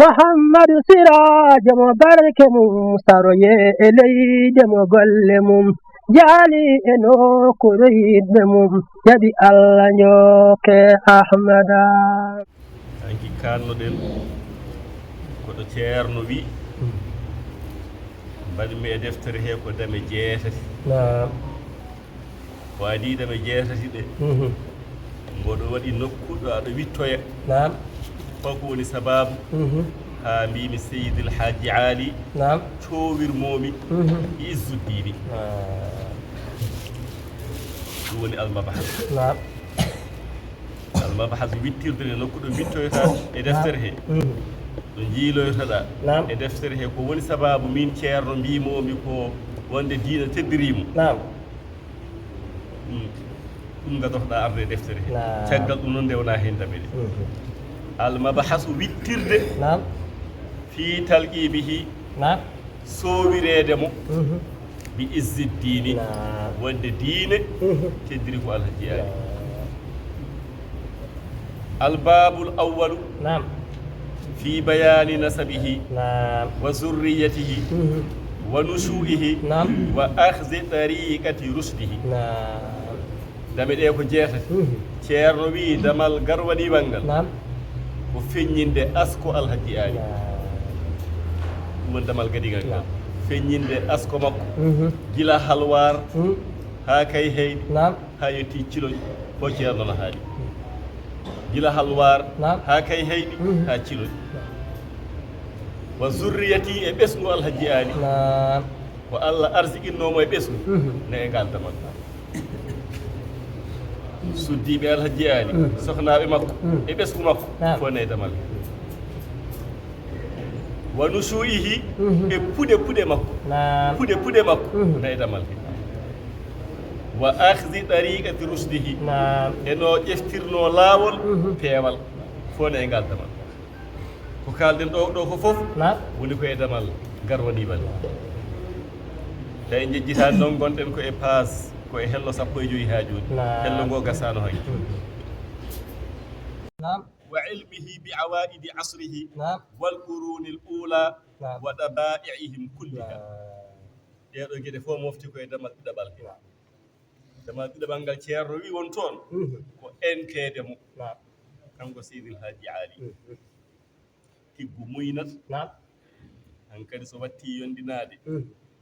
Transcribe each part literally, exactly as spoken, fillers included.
Muhammadu Siraajo mo barke mum saroye e leyde mo golle mum jaali e nokkuure yiɗɓe mum jaɓi Allah njokke Ahmada. Hanki kannoɗen koɗo ceerno wi mbaɗmi e deftere he ko dame jeetati. Naam. Ko adii dame jeetati ɗe mboɗo waɗi nokku ɗo aɗo wittoya. Naam. Holko woni sababu haa mbimi Seydil Hajji Ali? Naam. Cowirmomi Izzuddini. Ɗum woni almabahas. Naam. Almabahas wittirde nde nokku ɗo wittoyta e deftere he. Ɗo jiiloytoɗa e deftere he ko woni sababu min ceerno mbimomi ko wonde diina teddirimo. Naam. Ɗum gadotoɗa arde e deftere he. Naam. Caggal ɗum noon nde wona heen dameɗe. Almabahasu wittirde fii talqibihi. Naam. Sowireede mo bi izzi diini. Naam. Wonde diine teddiri ko alhaji ali. Naam. Albabul awwalu. Naam. Fi bayani nasabihi. Naam. Wa zurriyatihi. Wa nushu'ihi. Naam. Wa akhzi tariqati rushdihi. Naam. Dame ɗe ko jeetati. Ceerno wi damal garwaniwal ngal. Naam. Ko feññinde asko alhaji ali. Naam. Ɗum woni damal gadigal ngal. Naam. Feññinde asko makko. Gila halwar haa kay heyɗi. Naam. Haa yetti ciloñ ko ceerno no haali. Gila halwar haa kay heyɗi haa ciloñ. Wa zurriyati e ɓesngu alhaji ali. Naam. Ko allah arsiqinnomo e ɓesngu ne e ngal damal. Suddiiɓe alhaji ali sohnaaɓe makko e ɓesngu makko fof ne e damal. Wa nusu'ihi e puɗe puɗe makko. Naam. Puɗe puɗe makko ne e damal he. Wa akhzi tariqati rushdihi. Naam. E no ƴeftirno laawol peewal fof ne e ngal damal. Ko kaalɗen ɗo ɗo ko fof woni ko e damal garwaniwal. Tawi en jejjitaani noon ngonɗen ko e paas ko e hello sappo e joyi haa jooni. Naam. Hello ngo gasaano hanki. Naam. Wa ilmihi bi awaidi asrihi. Naam. Wal qurunil ula. Naam. Wa dabaa'ihim kulliha. Naam. Ɗee ɗo geɗe fof mofti ko e damal ɗiɗaɓal he. Naam. Damal ɗiɗaɓal ngal ceerno wi won toon ko enteede mo. Naam. Kanko Seydil Haaji Ali. Tiggu muynat. Naam. Hankadi so watti yondinaade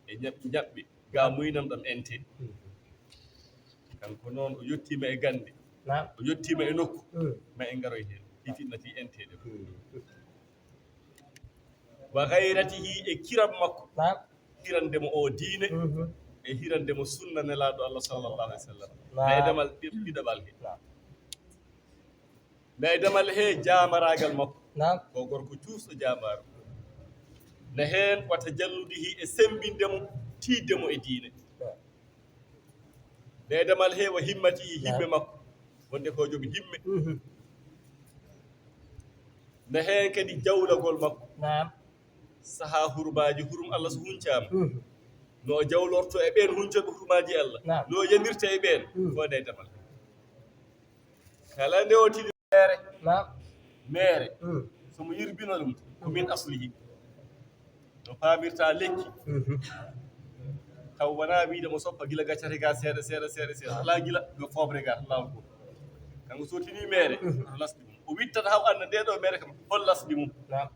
e ñaɓɓi ñaɓɓi ga muynam ɗam ente. Kanko noon o yettiima e gannde. Naam. O yettiima e nokku. Ma en ngaroy heen hitinnatii enteede mo. Wa gayratihi e kiram makko. Naam. Hirande mo o diine e hirande mo sunna nelaaɗo Allah sallallahu alaihi wasallam. Naam. Nayi damal ɗiɗaɓal he. Naam. Nayi damal he jaambaraagal makko. Naam. Ko gorko cuusɗo jaambaaro. Ne heen wa tajalludihi e semmbinde mo tiiɗde mo e diine. Naam. Nayi damal he wa himmatihi himme makko. Wonde ko joom himme. Nde heen kadi jawlagol makko. Naam. Sahaa hurbaaji hurum Allah so huncaama. No o jawlorto e ɓeen huncooɓe hurmaaji Allah. Naam. No o yamirta e ɓeen. Ko nde damal. Kala nde o tini meere. Naam. Meere. So mo yirbino ɗum ko min aslihi. No paamirta lekki. Taw wona wiide mo soppa gila gaccata ga seeɗa seeɗa seeɗa seeɗa ala gila no foobre ga lawol gol. Kanko so tini meere no lasdi mum. O wittata haw annda nde ɗo meere kam hol lasdi mum. Naam.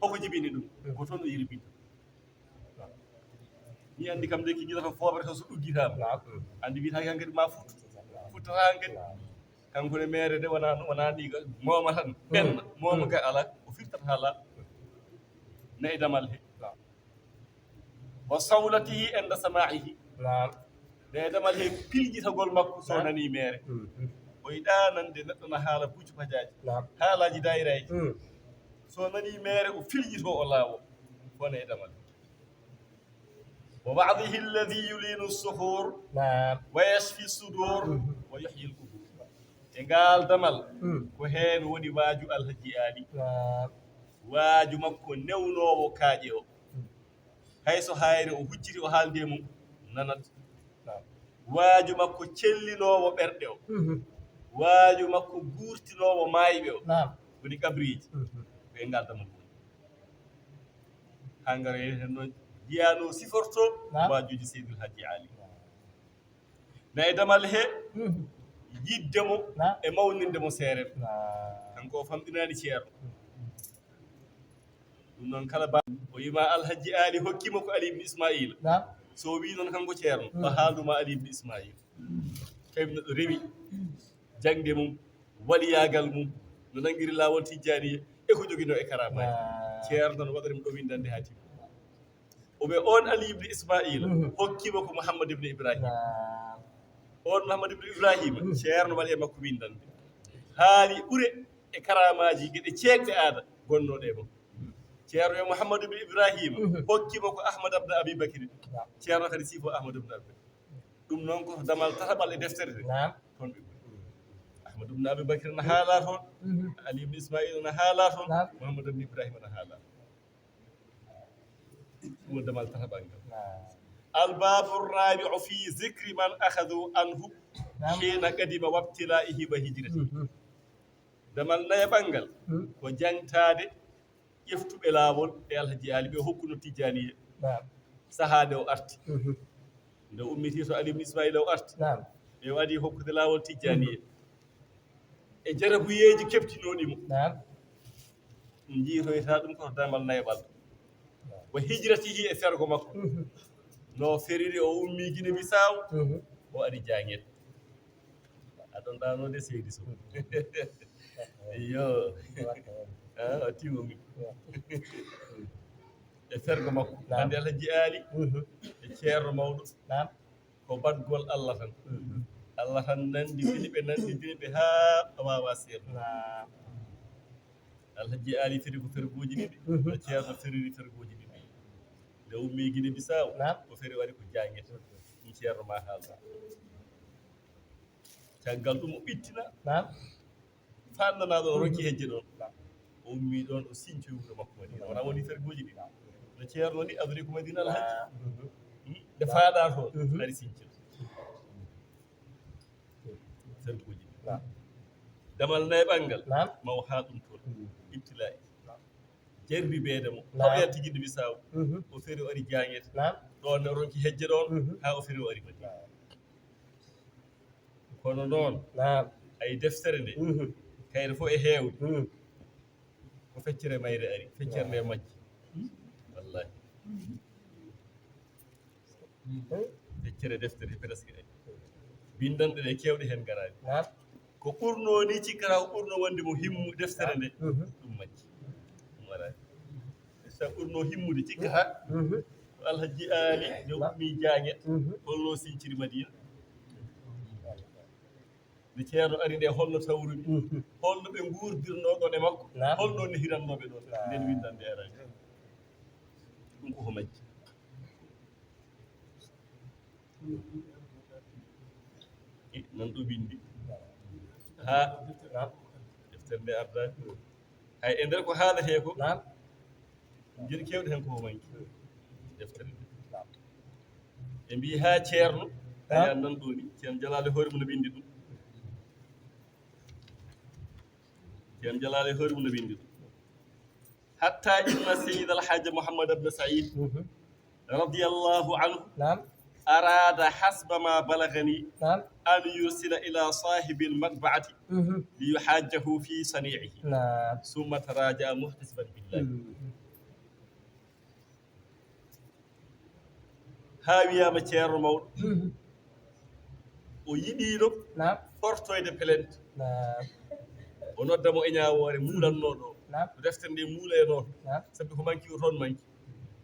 Hoko jibini ɗum ko toon o yirbinta. Mi anndi kam de ki gila to foobre to so ɗuggitaama. Naam. Anndi wiyata hankadi ma futtu. Futtata hankadi. Naam. Kanko ne meere de wona wona ni mooma tan. Ɓenna mooma ga ala o firtata hala. Nayi damal he. Naam. Wa sawlatihi inda sama'ihi. Naam. Nayi damal he piljitagol makko so nani meere. O yiɗa nande neɗɗo na haala buccu pajaaji. Naam. Haalaaji daayiraaji. So nani meere o filjito o laawo. Ko nayi damal. Wa wa'dihi alladhi yulinu suhur. Naam. Wa yashfi sudur. Wa yuhyi al-qubur. E ngal damal ko heen woni waaju Alhaji Ali. Naam. Waaju makko newnoowo kaaƴe o. Hay so hayre o hucciti o haaldi e mum nanat. Naam. Waaju makko cellinoowo ɓerɗe o. Waaju makko guurtinoowo maayɓe o. Naam. Woni kabriiji. Ko e ngal damal woni. Haa ngara heen noon, jiyaano siforto waajuuji Seydil Hajji Ali. Na e damal he yiɗde mo e mawninde mo seerem. Kanko o famɗinaani ceerno. Ɗum noon kala ba o yima Alhaji Ali hokkima ko Ali ibn Ismail. So wi noon kanko ceerno o haaldu ma Ali ibn Ismail. Tawi neɗɗo rewi jaŋde mum, waliyaagal mum, no nanngiri laawol tijjaaniya e ko joginoo e karaamaaji. Ceerno no waɗa ɗum ɗo winndande haa timmi. O ɓe on Ali ibn Ismail hokkima ko Mouhammad ibn Ibrahim. On Mouhammad ibn Ibrahim ceerno waɗi e makko winndande. Haali ɓure e karaamaaji geɗe ceeɗɗe aada gonnooɗe e makko. Ceerno e Mouhammad ibn Ibrahim hokkima ko Ahmad ibn Abi Bakri. Ceerno kadi sifo Ahmad ibn Abi Bakri. Ɗum noon ko damal tataɓal e deftere nde. Toon ɓe ngoni. Ahmad ibn Abi Bakr na haala toon. Ali ibn Ismail na haala toon. Mouhammad ibn Ibrahima na haala toon. Ɗum woni damal tataɓal ngal. Albabu rabi'u fi zikri man akhadhu anhu hina qadima wabtila'ihi wa hijrati. Damal nayaɓal ngal ko jaŋtaade ƴeftuɓe laawol e Alhaji Ali ɓe hokkuno Tijjaaniya. Sahaa nde o arti. Nde o ummiti to Ali ibn Ismaila o arti. Ɓe waɗi hokkude laawol Tijjaaniya. E jarabuyeeji keɓtinooɗi mo. Ɗum jiitoyta ɗum ko to damal nayaɓal. Wa hijratihi e fergo makko. No feriri o ummi Gine Bisaw. O ari Jaŋet. A ɗon ɗaano de seydi so. Iyo. Ah, o timo mi. E fergo makko. Hande Alhaji Ali. E ceerno mawɗo. Ko baɗgol Allah tan. Allah tan nannditini ɓe, nannditini ɓe haa ɓe waawa seertude. Alhaji Ali feri ko fergooji ɗiɗi, no ceerno feriri fergooji ɗiɗi. Nde ummi Gine Bisaw, o feri wari ko Jaŋet. Ɗum ceerno ma haalda. Caggal ɗum o ɓittina. Fanndanaaɗo o ronki hejje ɗoon. O ummi ɗoon, o siñcoyi wuro makko Madina. Wona woni fergooji ɗi. No ceerno ni adori ko Madina Alhaji. Nde faaɗa toon, ari siñcoyi. Fergooji ɗi. Damal nayaɓal ngal, ma o haa ɗum toon. Ibtilaa'i. Jarribeede mo. Haa o yalti Gine Bisaw. O feri o ari Jaŋet. Ɗoon ne o ronki hejje ɗoon, haa o feri o ari Madina. Kono noon, ay deftere nde, kayre fof e heewde, ko feccere mayre ari, feccere nde majji. Wallahi. Feccere deftere presque ari. Binndanɗe ɗe keewɗe heen ngaraani. Ko ɓurnoo ni cikkata, ko ɓurnoo wonde mo himmu deftere nde, ɗum majji. Ɗum araani. Sa ɓurno himmude cikka ha ko Alhaji Ali nde ummi Jaŋet, holno sinciri Madina? Nde ceerno ari nde, holno tawrumi? Holno ɓe nguurdirno ɗon e makko? Holno nehirannooɓe ɗon? Nden winndande araani. Ɗum ko ko majji. Nan ɗo bindi ha deftere nde ardaani. Hay e nder ko haaletee ko, jeɗi keewɗe heen ko manki deftere nde. Ɓe mbiyi haa ceerno, aya nan ɗo ni, ceerno Jalaale hoore mum no bindi ɗum. Ceerno Jalaale hoore mum no bindi ɗum. Hatta inna Sayyid Alhaji Muhammad ibn Said, radiyallahu anhu, arada hasba ma balagani an yursila ila sahibil matbaati li yuhajjahu fi sani'ihi. Summa taraja muhtasiban billahi. Haa wiyaama ceerno mawɗo, o yiɗiino fortoyde plainte. O nodda mo e ñaawoore muulannooɗo o. Ko deftere nde muulayno. Sabi ko manki o toon manki.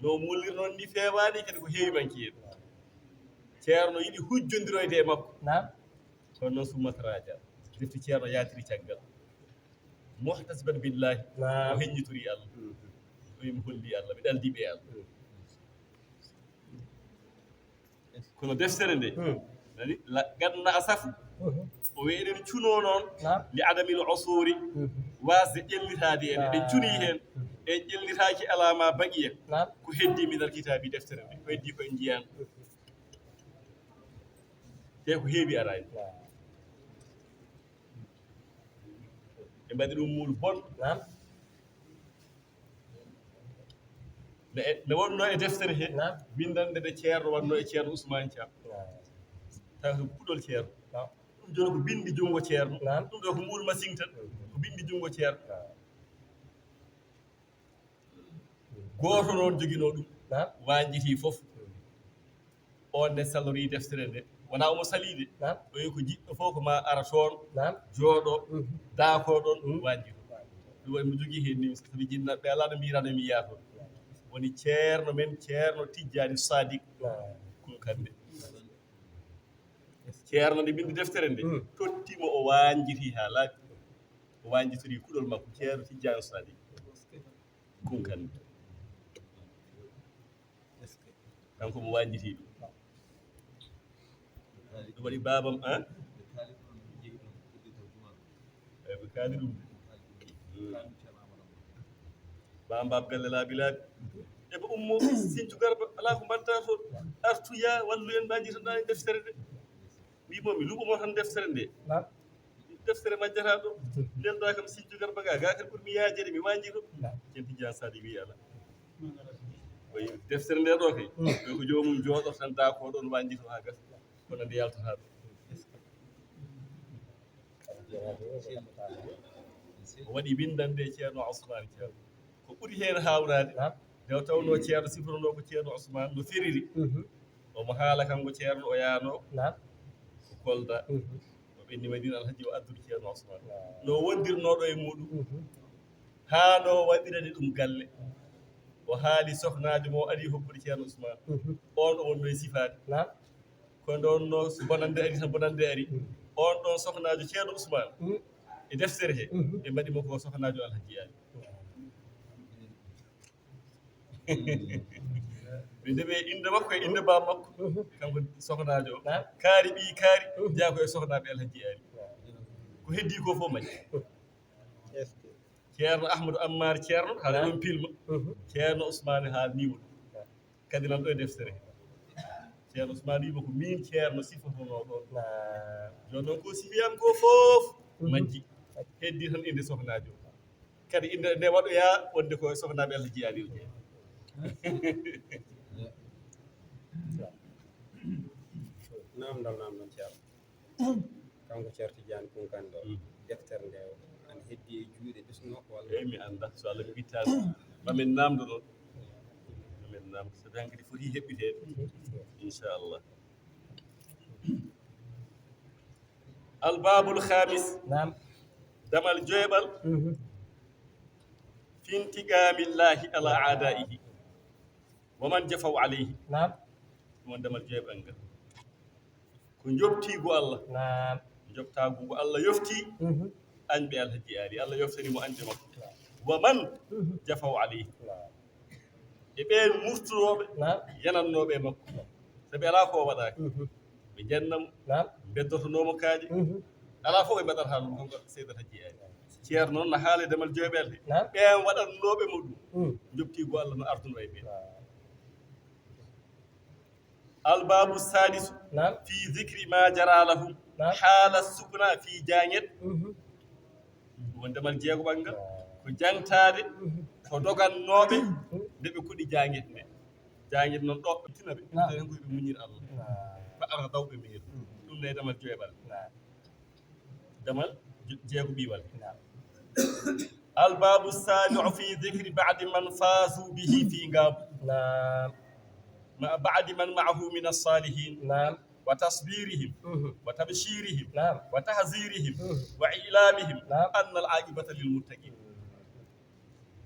No muulirnoon ni feewaani, kadi ko heewi manki heen. Ceerno yiɗi hujjondiroyde e makko. Kono noon summa taraja. Defti ceerno yaatiri caggal. Muhtasiban billahi. O heññitori Allah. O wi mi holli Allah, mi ɗaldi ɓe Allah. Kono deftere nde, nani, la ganna a safu. O wi eɗen cuno noon li adamil usuri, wasde ƴellitaade en. Eɗen cuni heen. En ƴellitaaki alama baqiya. Ko heddi min alkitaabi deftere nde, ko heddi ko en njiyan. Te ko heewi araani. Ɓe mbaɗi ɗum muul bon. Ne, ne wonno e deftere he, naam, windande nde ceerno wanno e ceerno Ousmane Thiam. Naam. Tawi ko puɗol ceerno. Naam. Ɗum jooni ko bindi junngo ceerno. Naam. Ɗum ɗo ko muul masiŋ tan. Ko bindi junngo ceerno. Naam. Gooto noon joginoo ɗum. Naam. Waanjiti fof. On ne salorii deftere nde. Wonaa omo salii de. Naam. O wiyi ko jiɗɗo fof ko ma ara toon, naam, jooɗo, mhm, daako ɗoon, mhm, waanjito. Ɗum waɗi mo jogii heen ni, sabi jinnaɓe alaa no mbiiraa no mi yiyaa toon. Woni ceerno men, ceerno Tijjaani Sadik. Naam. Kunkande. Ceerno nde bindi deftere nde, mhm, totti mo o waanjiti haa laaɓi. O waanjitori kuɗol makko, ceerno Tijjaani Sadik. Kunkande. Kanko mo waanjiti ɗum. Ɗum waɗi baabam, an? Eyi, ɓe kaali ɗum. Bamba Abdallah laabi laabi. Eɓe ummo Sinthiou Garba, alaa ko mbaɗta toon. Artu yaa, wallu en, mbaajitoɗaa e deftere nde. Mbii mo, mi luɓo mo tan deftere nde. Naam. Deftere majjata ɗo. Nelda kam Sinthiou Garba ga, ga kadi ɓurmi yaajere, mi waanjito. Naam. Ceerno Tijjaani Sadik wii alaa. Ko deftere nde ɗo kay. Mm. Ɗo ko joomum jooɗo tan, daako ɗoon waanjito haa gasa. Kono nde yaltata ɗo. O waɗi winndannde Ceerno Ousmane Thiam. Ko ɓuri heen haawnaade, naam, nde o tawnoo ceerno sifotonoo ko Ceerno Ousmane no feriri. Mhm. Omo haala kanko ceerno o yaano, naam, ko Kolda. Mhm. O ɓenni Madina Alhaji o addude Ceerno Ousmane. Naam. No wondirnooɗo e muɗum. Mhm. Haa no waɗirani ɗum galle. O haali sohnaajo mo o ari hokkude Ceerno Ousmane. Mhm. On o wonno e sifaade. Naam. Ko nde wonno so bonannde ari tan, bonannde ari. Mm. On ɗon sohnaajo Ceerno Ousmane, mm, e deftere he, mhm, ɓe mbaɗi mo ko sohnaajo Alhaji Ali. Ɓe ndeɓe innde makko e innde baaba makko. Mhm. Kanko sohnaajo o. Naam. Kaari ɓii kaari, mhm, jeyaa ko e sohnaaɓe Alhaji Ali. Naam. Ko heddii ko fof majji. Ceerno Ahmadou Ammar Ceerno, haala, naam, ɗon pilma. Mhm. Ceerno Ousmane haalnii mo ɗum. Naam. Kadi nan ɗo e deftere. Ceerno Ousmane wiima ko min ceerno sifotonoo ɗo. Naam. Jooni noon ko sifiyam ko fof, mhm, majji. Heddii tan innde sohnaajo. Kadi innde nde waɗoyaa wonde ko e sohnaaɓe Alhaji Ali o jeyaa. Naamndal, naamndal, Ceerno. Kanko Ceerno Tijjaani Kunkande o, mm, deftere nde o, ana heddii e juuɗe ɓesnooɓe walla? Eey, mi anndaa. So Allah mi wittaani, ma min naamndo ɗoon. Ma min naamndo. Sabi hankadi foti heɓɓiteede. Inchallah. Albabul khamis. Naam. Damal joyɓal. Mhm. Fi intiqamillahi ala adaihi. Wa man jafaw alayhi. Naam. Ɗum woni damal joyɓal ngal. Ko njoɓtiigu Allah. Naam. Njoɓtaagu ngu Allah yofti, mhm, añɓe Alhaji Ali. Allah yoftani mo añɓe makko. Naam. Wa man, mhm, jafaw alayhi. Naam. E ɓeen murtunooɓe, naam, yanannooɓe e makko. Sabi alaa ko o waɗaaka. Mhm. Ɓe njanna mo, naam, mbeddotonoo mo kaaƴe. Mhm. Alaa fof ɓe mbaɗata ɗum, kanko Seydi Alhaji Ali. Ceerno noon no haala e damal joyɓal he. Naam. Ɓeen waɗannooɓe mo ɗum. Mm. Njoɓtiigu Allah no arduno e ɓeen. Naam. Albabu sadisu, naam, fi zikri ma jara lahum. Naam. Haala sukna fi jaŋet. Mhm. Ɗum woni damal jeegoɓal ngal. Naam. Ko jaŋtaade, mhm, ko dogannooɓe, mhm, nde ɓe koɗi jaŋet nde. Jaŋet noon ɗo ɓe tina ɓe. Naam. Ɓe ko ɓe muñir Allah. Naam. Ko Allah daw ɓe muñir. Mhm. Ɗum ne damal joyɓal. Naam. Damal je-, jeegoɓiwal. Naam. Albabu sabi'u fi dhikri ba'di man fazu bihi fi Ngaabu. Naam. Ma ba'di man ma'ahu min as-salihin. Naam. Wa tasbirihim. Mhm. Wa tabshirihim. Naam. Wa tahzirihim. Mhm. Wa ilamihim. Naam. Anna al-aqibata lil muttaqin.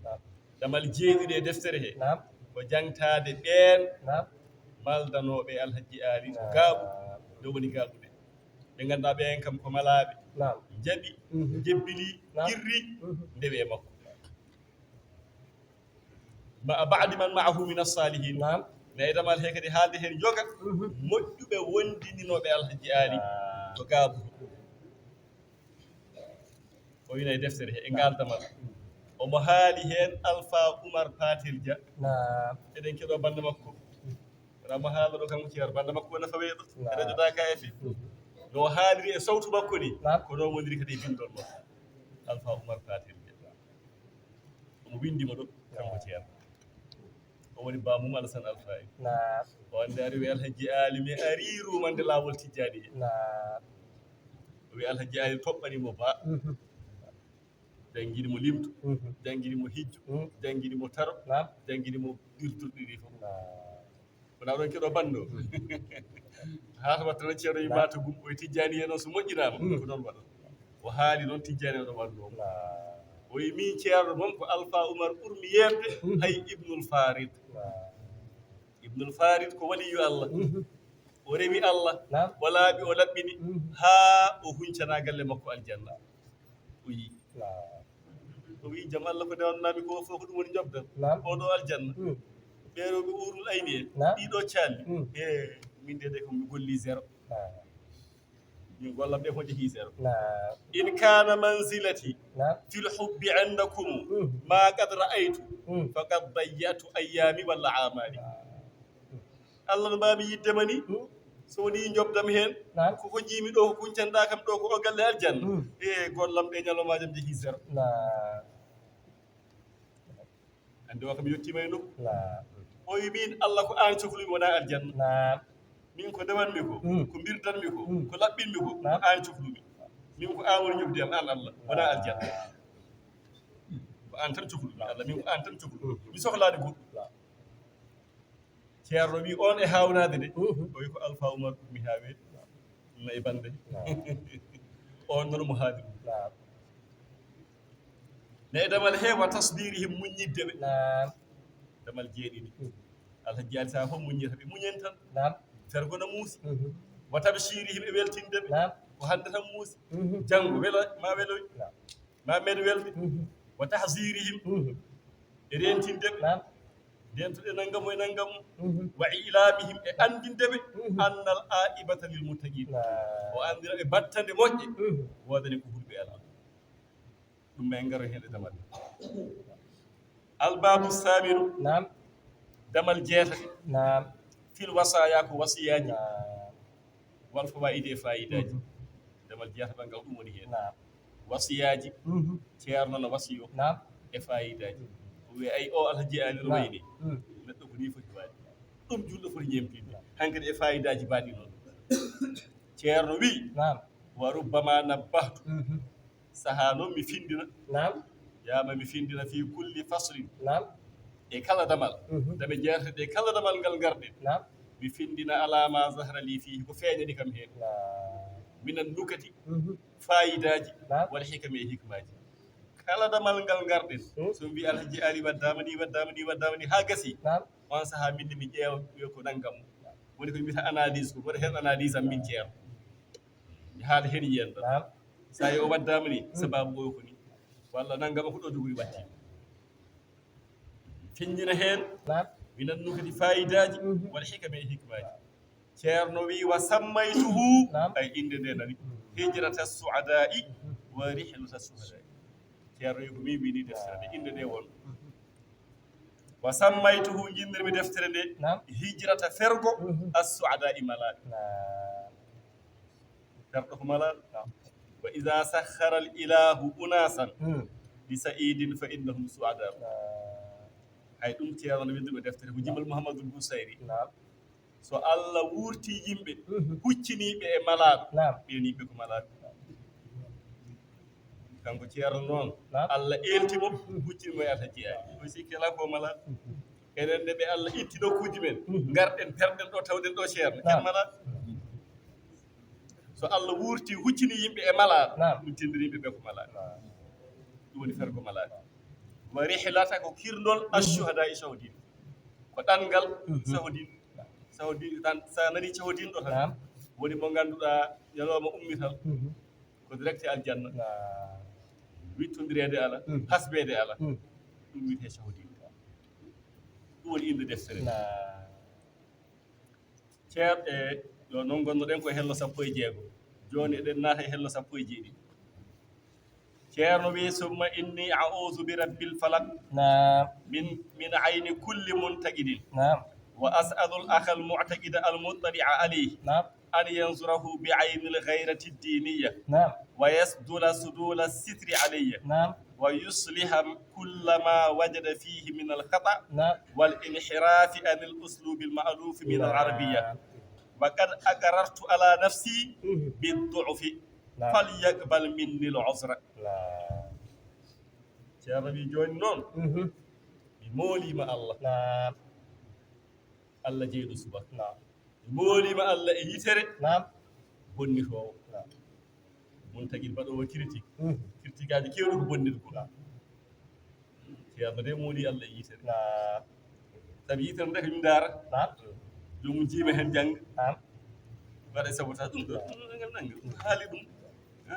Naam. Damal jeeɗiɗo e deftere he. Naam. Ko jaŋtaade ɓeen. Naam. Maldanooɓe Alhaji Ali ko, naam, Ngaabu. Nde woni Ngaabu nde. Ɓe ngannduɗaa ɓeen kam ko malaaɓe. Naam. Njaɓi, mhm, njebbili, naam, qirri, mhm, ndewe makko. Ma ba'di man ma'ahu min as-salihin. Naam. Nayi damal he kadi haalde heen yoga, mhm, moƴƴuɓe wondininooɓe Alhaji Ali, naam, to Ngaabu. O wina e deftere he, e ngaal damal. Omo haali heen Alpha Oumar Patel Dia. Naam. Eɗen keɗoo bannde makko. Wonaa mo haala ɗo kanko Ceerno, bannde makko wona faweeɗo. Naam. E radio Dakar F M. No o haaliri e sawtu makko ni, naam, ko noon woniri kadi e binndol makko. Alpha Oumar Patel Dia. Omo winndi mo ɗo, kanko Ceerno. O woni bamum Alasan Alfaayi. Naam. O anndaari wi Alhaji Aali mi arii rumande laawol Tijjaani. Naam. O wi Alhaji Aali toɓɓani mo ba. Mhm. Janngini mo limtu, mhm, janngini mo hijju, mhm, janngini mo taro, naam, janngini mo dirtorɗi ɗi fof. Naam. Wona ɗon keɗo banndo. Haa to watta tan ceerno yi, naam, maata gum, o e Tijjaani en on so moƴƴinaama, mhm, ko noon waɗa. O haali noon Tijjaani en o waɗnoo. Naam. O wi min ceerno moom ko Alfa Umar ɓurmi yeerde, mhm, hay Ibnul Farid. Naam. Ibnul Farid ko waliyu Allah. Mhm. O rewi Allah. Naam. O laaɓi, o laɓɓini. Mhm. Haa o huncana galle makko aljanna. O yii. Naam. O wi jam Allah ko ndewannaami ko fof ko ɗum woni njobdan. Naam. Oɗo aljanna. Mm. Ɓeeɗo ɓe uurul ayni en. Naam. Ɗiɗo calli. Mm. E min de, de ko mi golli zéro. Naam. Min gollam ɗe fof jehi zéro. Naam. In kana manzilati, naam, fil hubbi indakum, mm, ma qad ra'aytu, mm, faqad dayya'tu ayyami walla amani. Naam. Allah no mbaami yidde ma ni. Mm. So woni njobdam heen, naam, koko njiimi ɗo, ko kuncanɗa kam ɗo, ko o galle aljanna. Mm. E gollam ɗe ñalawmaajam jehi zéro. Naam. Anndi o kam yettiima e nokku. Naam. O wi min Allah ko aan cohlumi wona aljanna. Naam. Min ko ndewanmi ko, mm, ko mbirdanmi ko, mm, ko laɓɓinmi ko, naam, ko aan cohlumi. Min ko aan woni njobdi am, aan Allah, wona aljanna. Ko aan tan cohlumi, Allah, min ko aan tan cohlumi. Mm. Mi sohlaani goɗɗum. Naam. Ceerno wi on e haawnaade de. Mhm. O wi ko Alfa Umar ɗum mi haawe. Ɗum e bannde. Naam. On noon mo haali ɗum. Naam. Ne e damal he wa tasbirihim, muññidde ɓe. Naam. Damal jeeɗiɗi. Mhm. Alhaji Aali Saha fof muññata ɓe, muñen tan. Naam. Fergo na muusi. Mhm. Wa tabshirihim, e weltinde ɓe. Naam. Ko hannde tan muusi. Mhm. Janngo welo, ma weloy. Naam. Ma men welɓe. Mhm. Wa tahzirihim. Mhm. E rentinde ɓe. Naam. Dentuɗe nanngam e nanngam. Mhm. Wa ilamihim, e anndinde ɓe. Mhm. Annal aqibata lil muttaqin. Naam. O anndira ɓe battande moƴƴe. Mhm. Woodani ko hulɓe Allah. Ɗum en ngaro heen e damal. Albabu saminu. Naam. Damal jeetati. Naam. Fil wasaya, ko wasiyaaji. Naam. Wal fawaidi, e fayidaaji. Mhm. Damal jeetaɓal ngal ɗum woni heen. Naam. Wasiyaaji. Mhm. Ceerno no wasiyo. Naam. E fayidaaji. Mhm. O wiya ay o Alhaji Aali no, naam, wayni. Mhm. Neɗɗo ko ni foti waade. Ɗum julɗo foti ñemtinde. Naam. Hankadi e fayidaaji mbaɗi noon. Ceerno wi. Naam. Wa rubbama nabbahtu. Mhm. Sahaa noon mi findina. Naam. Yaama mi findina fi kulli faslin. Naam. E kala damal. Mhm. Dame jeerte ɗe kala damal ngal ngarɗen. Naam. Mi findina ala ma zahra li fihi, ko feeñani kam heen. Naam. Minan nukati, mhm, fayidaaji, naam, wal hikami, e hikmaaji. Kala damal ngal ngarɗen. Mhm. So mbi Alhaji Aali waddama ni, waddama ni, waddama ni, haa gasi. Naam. On sahaa min ne mi ƴeewa, wiya ko nanngam. Woni ko mbiyata analyse, ko woni heen analyse am min ceerno. Mi haala heen yiyan ɗo. Naam. So tawi o waddama ni, mm, sababu o ko ni. Walla nanngam ko ɗo jogori watti. Feññina heen. Naam. Mi nannu kadi fayidaaji, mhm, wal hikami, e hikmaaji. Ceerno wi wa sammaytuhu, naam, ay innde nde nani. Mhm. Hijrata su'ada'i, mhm, wa rihlata suhada'i. Ceerno wi ko min mbini deftere nde, innde nde won. Mhm. Wa sammaytuhu, njinnirmi deftere nde, naam, hijrata fergo, mhm, as-su'ada'i, malaaɓe. Naam. Fergo ko malaaɗo. Naam. Wa iza sakhkhara al-ilahu unasan, hmm, li sa'idin fa innahum su'ada. Naam. Hay ɗum ceerno no winndumi deftere ko Jimal Muhammadul Busayri. Naam. So Allah wuurti yimɓe, mhm, hucciniiɓe e malaaɗo, naam, ɓeen yimɓe ko malaaɓe. Kanko ceerno noon, naam, Allah eelti mo, mhm, huccini mo e Alhaji Aali. O sikki alaa ko malaaɗo. Mhm. Enen ne ɓe Allah itti nokkuuji men, mhm, ngarɗen perɗen ɗo, tawɗen ɗo ceerno, naam, en malaaɗo. So Allah wuurti huccini yimɓe e malaaɗo, naam, ɗum tindini yimɓe ɓe ko malaaɗo. Naam. Ɗum woni fergo malaaɗo. Wa rihlata ko kirnol, mhm, ashuhada e shahidin. Ko ɗanngal, mhm, shahidin. Shahidin tan, so a nani shahidin ɗo tan, naam, woni mo ngannduɗaa ñalawma ummital, mhm, ko direct aljanna. Naam. Wittondireede ala, mhm, hasbeede ala. Mhm. Ɗum wiyetee shahidin. Ɗum woni innde deftere. Naam. Ceer-, e, yo noon ngonnoɗen ko e hello sappo e jeego. Jooni eɗen naata e hello sappo e jeeɗiɗi. Ceerno wi, summa inni a'udhu bi rabbil falaq. Naam. Min, min ayni kulli muntaqidin. Naam. Wa as'alul akhal mu'taqida al muttali'a alayhi. Naam. أن ينصره بعين الغيرة الدينية، نعم. ويسدل سدول الستر علي، نعم. ويصلح كل ما وجد فيه من الخطأ، نعم. والانحراف عن الأسلوب المألوف من، نعم. العربية. وقد أقررت على نفسي، مهم. بالضعف، نعم. فليقبل مني العذر. نعم. Ceerno wi jooni noon, mhm, mi mooliima Allah. Naam. Allah jeyɗo subaka. Naam. Mi mooliima Allah e yitere. Naam. Bonnitoowo. Naam. Mun tagi mbaɗoowo critique. Mhm. Critique aji keewɗi ko bonnitgol. Naam. Ceerno de mooli Allah e yitere. Naam. Sabi yitere nde ko min ndaara. Naam. Joomum jiima heen jannga. Naam. Waɗa sabotage ɗum ɗo. Ɗum ɗo ngal nannga. Haali ɗum. Ha?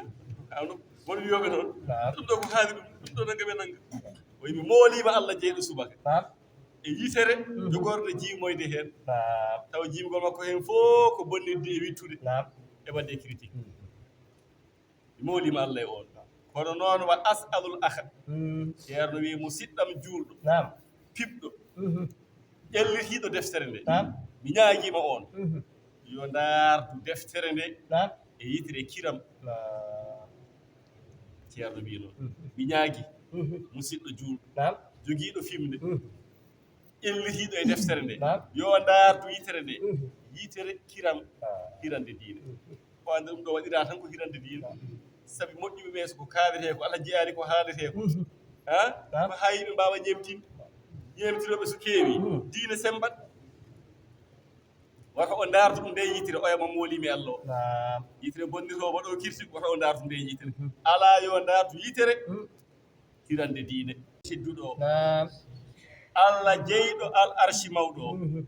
Hawno won wiyooɓe noon. Naam. Ɗum ɗo ko haali ɗum. Ɗum ɗo nannga ɓe nannga. O wi mi mooliima Allah jeyɗo subaka. Naam. E yitere, mhm, jogorɗo jiimoyde heen. Naam. Tawa jiimgol makko heen fof ko bonnitde e wittude. Naam. E waɗde critique. Mhm. Mi mooliima Allah e oon. Kono noon wa as'alul akha. Mm. Ceerno wi musidɗam juulɗo. Naam. Piɓɗo. Mhm. Ƴellitiiɗo deftere nde. Naam. Mi ñaagiima oon. Mhm. Yo ndaartu deftere nde. Naam. E yitere kiram. Naam. Ceerno wi noon. Mhm. Mi ñaagi. Mhm. Musidɗo juulɗo. Naam. Jogiiɗo fimde. Mhm. Ƴellitiiɗo e deftere nde. Naam. Yo ndaartu yitere nde. Mhm. Yitere kiram. Ah. Hirande diine. Mhm. Ko annda ɗum ɗo waɗira tan ko hirande diine. Naam. Sabi moƴƴuɓe ɓe so ko kaaletee ko alaa jiyaani ko haaletee ko. Mhm. Ha? Naam. Ko haa yimɓe mbaawa ñeemtinde. Ñeemtinooɓe so keewi. Mhm. Diine semmbat. Wata o ndaartu ɗum nde yitere, oya mo mooliimi Allah o. Naam. Yitere bonnitoowo waɗo kirsi, wata o ndaartu nde yitere. Mhm. Alaa yo ndaartu yitere. Mhm. Hirande diine. Tedduɗo o. Naam. Allah jeyɗo al arshi mawɗo o. Mhm.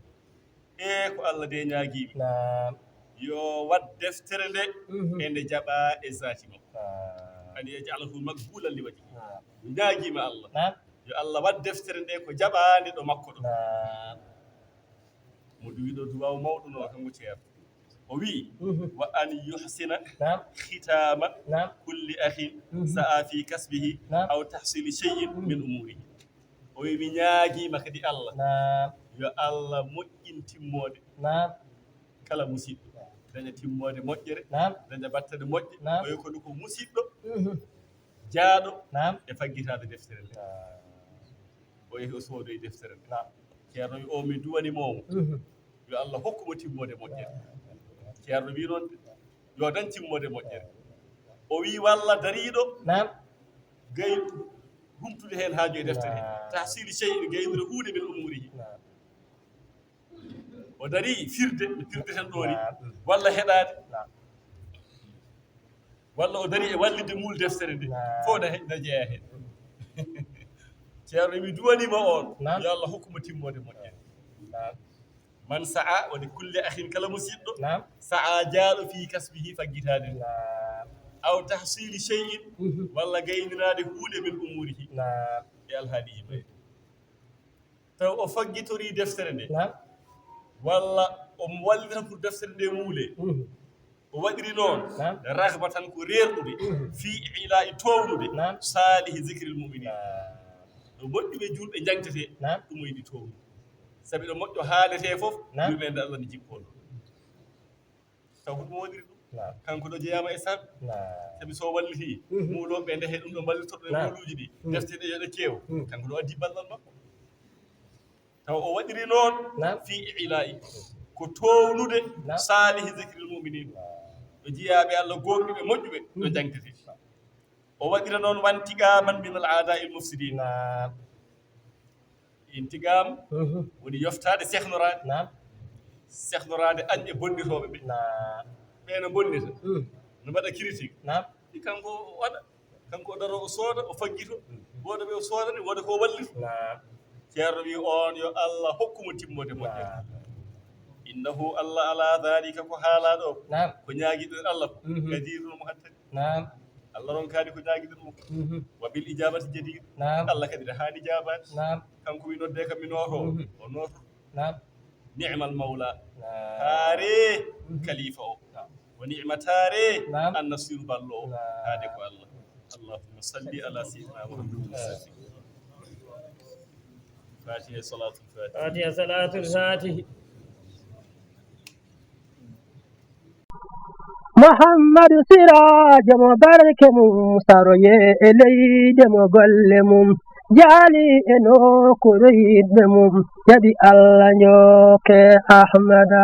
E ko Allah de ñaagiimi. Naam. Yo waɗ deftere nde, mhm, e nde jaɓa e zaati makko. Naam. An yaj'alahu maqbulan li wajhi. Naam. Ñaagiima Allah. Naam. Yo Allah waɗ deftere nde ko jaɓaande ɗo makko ɗo. Naam. Mo duwiɗo duwaaw mawɗo no kanko ceerno. O wi, mhm, wa an yuhsina, naam, khitama, naam, kulli akhin, mhm, sa'a fi kasbihi, naam, aw tahsili shay'in, mhm, min umurihi. O wi mi ñaagiima kadi Allah. Naam. Yo Allah moƴƴin timmoode. Naam. Kala musiɗɗo. Naam. Daña timmoode moƴƴere. Naam. Daña battane moƴƴe. Naam. O wi kono ko musiɗɗo. Mhm. Jaaɗo, naam, e faggitaade deftere nde. Naam. O yehi o soodoyi deftere nde. Naam. Ceerno wi o mi duwani moomo. Mhm. Yo Allah hokku mo timmoode moƴƴere. Naam. Ceerno wi noon de, yo dañ timmoode moƴƴere. O wi walla dariiɗo, naam, gay humtude heen haaju e deftere. Naam. Tahsili shay'in, gaynude huunde min umurihi. Naam. O darii firde, no firde tan ɗo ni, naam, walla heɗaade, naam, walla o darii e wallitde muul deftere nde, naam, fof na he-, na jeyaa heen. Ceerno, mi duwaniima oon, naam, yo Allah hokku mo timmoode moƴƴere. Naam. Man sa'a, woni kulli akhin, kala musiɗɗo, naam, sa'a jaaɗo fii kasbihi, faggitaade nde. Naam. Aw tahsili shay'in, mhm, walla gaynanaade huunde min umurihi, naam, e alhaaliiji mum. Taw o faggitorii deftere nde, naam, walla omo wallita pour deftere nde muule. Mhm. O waɗiri noon, naam, raghbatan ko reerɗude, mhm, fii i'laa'i toownude, naam, saalihi zikril mu'minin. Naam. No moƴƴuɓe juulɓe njaŋtetee, naam, ɗum o yiɗi toownude. Sabi ɗo moƴƴo haaletee fof, naam, yurmeende Allah ne jippoo ɗo. Taw ko ɗum waɗiri ɗum. Naam. Kanko ɗo jeyaama e saabe. Naam. Sabi so wallitii, mhm, muulooɓe nde he ɗum ɗo mballirtorɗo e, naam, muuluuji ɗi. Mhm. Defte ɗe yo ɗe keew. Mhm. Kanko ɗo addi ballal makko. Taw o waɗiri noon, naam, fii i'laa'i. Ko toownude, naam, saalihi zikril mu'minin. Naam. Ɗo jeyaaɓe Allah gooŋɗuɓe moƴƴuɓe, ɗo, mhm, njaŋtetee. O waɗira noon wantiqaaman min al a'daa'il mufsidin. Naam. Intiqaam, mhm, woni yoftaade, sehnoraade. Naam. Sehnoraade añ e bonnitooɓe ɓe. Naam. Ɓe no bonnita. Mm. No mbaɗa critique. Naam. Ɗi kanko o waɗa. Kanko o daro o sooda, o faggito. Mm. Wooda ɓe o soodani, wooda ko o wallita. Naam. Ceerno wi oon yo Allah hokku mo timmoode moƴƴere. Naam. Innahu Allah ala dhalika ko haalaaɗo o. Naam. Ko ñaagiɗen Allah ko. Mhm. Qadirun mo hattani. Naam. Allah ronkaani ko ñaagiɗen mo. Mhm. Wa bil ijabati jadir. Naam. Allah kadi ne haani jaabaade. Naam. Kanko wi nodde kam mi nooto. Mhm. O nooto. Naam. Ni'mal mawla. Naam. Taare, mhm, khalifa o. Naam. Wa ni'ma taare, naam, an nasiru ballo o. Naam. Haade ko Allah. Allahumma salli ala sayyidina Muhammadin. Fatiha salatul fatiha. Fatiha salatul fatiha. Muhammadu Siraajo mo barke mum saroye e leyde mo golle mum jaali e nokkuure yiɗɓe mum jaɓi Allah njooke Ahmada.